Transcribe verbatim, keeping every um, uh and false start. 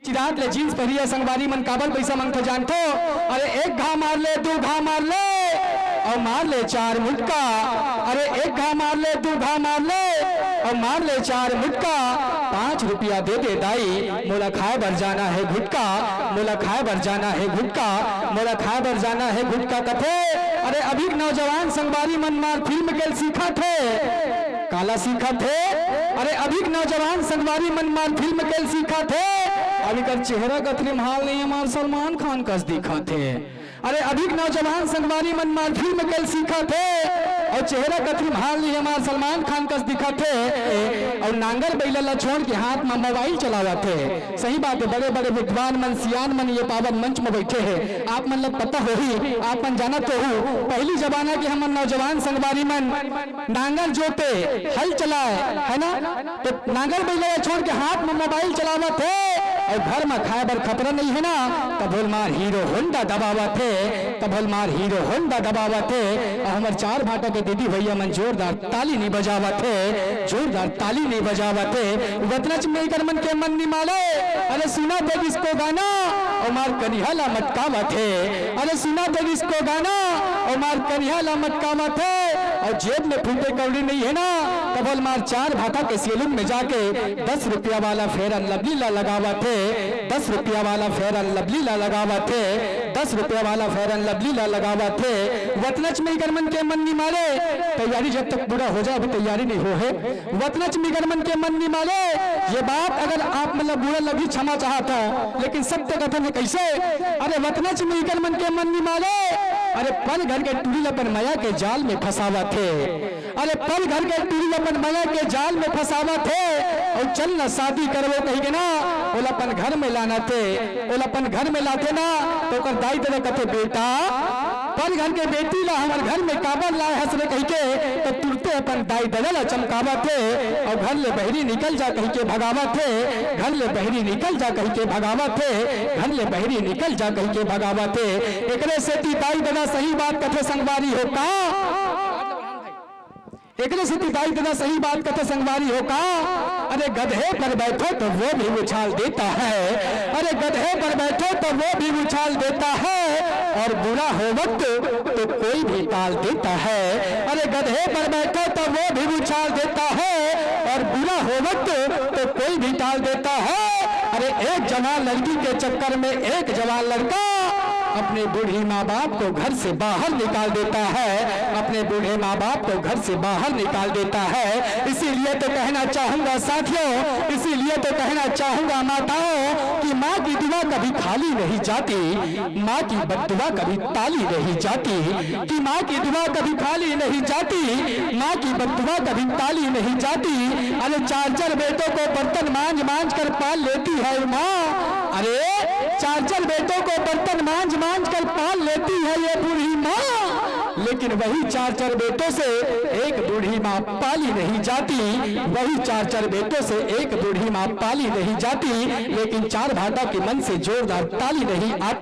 चिरात ले जींस पहिरिया संगवारी मन काबर पइसा मांगथे जानथो? अरे एक घा मार ले, दू घा मार ले, अउ मार ले चार मुटका। अरे एक घा मार ले, दू घा मार ले, अउ मार ले चार मुटका। पाँच रुपया दे दे दाई, मोला खाए बर जाना हे गुटका, मोला खाए बर जाना हे गुटका, मोला खाए बर जाना हे गुटका कथे। अरे अभी के नौजवान संगवारी मन मार फिल्म के सीखत हे। काला सीखत हे? अरे अभी के नौजवान संगवारी मन मार फिल्म के सीखत हे। अभी कर चेहरा कथरी म हाल नहीं हमार सलमान खान कस दिखत हे। अरे अभी के नौजवान संगवारी मन मार फिल्म के सीखत हे अउ चेहरा कथरी म हाल नहीं हमार सलमान खान कस दिखत हे। अउ नांगर बइला ला छोड़ के हाथ म मोबाइल चलावत हे। सही बात हे, बड़े-बड़े विद्वान मन, सियान मन ये पावन मंच म बइठे हे। आप मन ल पता होही, आप मन जानत होहू, पहिली जमाना के हमर नौजवान संगवारी मन नांगर जोते, हल चलाए, है ना? तो नांगर बइला ल छोड़ के हाथ म मोबाइल चलावत हे अउ घर म खाए बर खतरा नइ हे ना, तभो ल मार हीरो होंडा दबावत हे, तभो ल मार हीरो होंडा दबावत हे। अउ हमर चार भाटा के दीदी भइया मन जोरदार ताली नइ बजावत हे, जोरदार ताली नइ बजावत हे। वतनच में एकर मन के मन नइ माने। अरे सुना दे डिस्को गाना, अउ मार कनिहा ला मटकावत हे। अरे सुना दे डिस्को गाना, अउ मार कनिहा ला मटकावत हे। अउ जेब में फूटे कौड़ी नइ हे ना, तभो ल मार चार भाटा के सैलून में जाके दस रुपया वाला फेयर एंड लवली ला लगावत हे, दस रुपया वाला फेयर एंड लवली ला लगावत हे, दस रुपया वाला फेयर एंड लवली ला लगावत हे। वतनच में एकर मन के मन नइ माने। तैयारी जब तक पूरा हो जाए, अभी तैयारी नइ हो हे। वतनच में एकर मन के मन नइ माने। ये बात अगर आप मन ला बुरा लगही, क्षमा चाहत हंव, लेकिन सत्य कथन हे। कइसे? अरे वतनच में एकर मन के मन नइ माने। अरे पल घर के टूरी ल अपन मया के जाल में फंसावत हे। अरे पल घर के टूरी ल अपन मया के जाल में फंसावत हे। अउ चल न शादी करबो कहिके ना, ओला अपन घर में लानत हे। ओला अपन घर में लाथे ना, त ओकर दाई ददा कथे, "बेटा, पल घर के बेटी ला हमर घर में काबर लाए हस रे?" कहिके त तुरते अपन दाई ददा ला चमकावत हे अउ घर ले बहिरी निकल जा कहिके भगावत हे, घर ले बहिरी निकल जा कहिके भगावत हे, घर ले बहिरी निकल जा कहिके भगावत हे। एकरे सेती दाई ददा सही बात कथे संगवारी हो का? एकरे सेती दाई ददा सही बात कथे संगवारी हो का? अरे गधे पर बैठो तो वो भी उछाल देता है, अरे गधे पर बैठो तो वो भी उछाल देता है, और बुरा हो वक्त तो कोई भी टाल देता है। अरे गधे पर बैठो तो वो भी उछाल देता है, और बुरा हो वक्त तो कोई भी टाल देता है। अरे एक जवान लड़की के चक्कर में एक जवान लड़का अपने बूढ़ी माँ बाप को घर से बाहर निकाल देता है, अपने बूढ़े माँ बाप को घर से बाहर निकाल देता है। इसीलिए तो कहना चाहूंगा साथियों, इसीलिए तो कहना चाहूंगा माताओं कि माँ की दुआ कभी खाली नहीं जाती, माँ की बददुआ कभी ताली नहीं जाती, कि माँ की दुआ कभी खाली नहीं जाती, माँ की बददुआ कभी ताली नहीं जाती। अरे चार चार बेटों को बर्तन मांज मांज कर पाल लेती है माँ, अरे चार चार बेटों को बर्तन मांज मांज कर पाल लेती है ये बूढ़ी माँ, लेकिन वही चार चार बेटों से एक बूढ़ी माँ पाली नहीं जाती, वही चार चार बेटों से एक बूढ़ी माँ पाली नहीं जाती, लेकिन चार भाटा के मन से जोरदार ताली नहीं आती।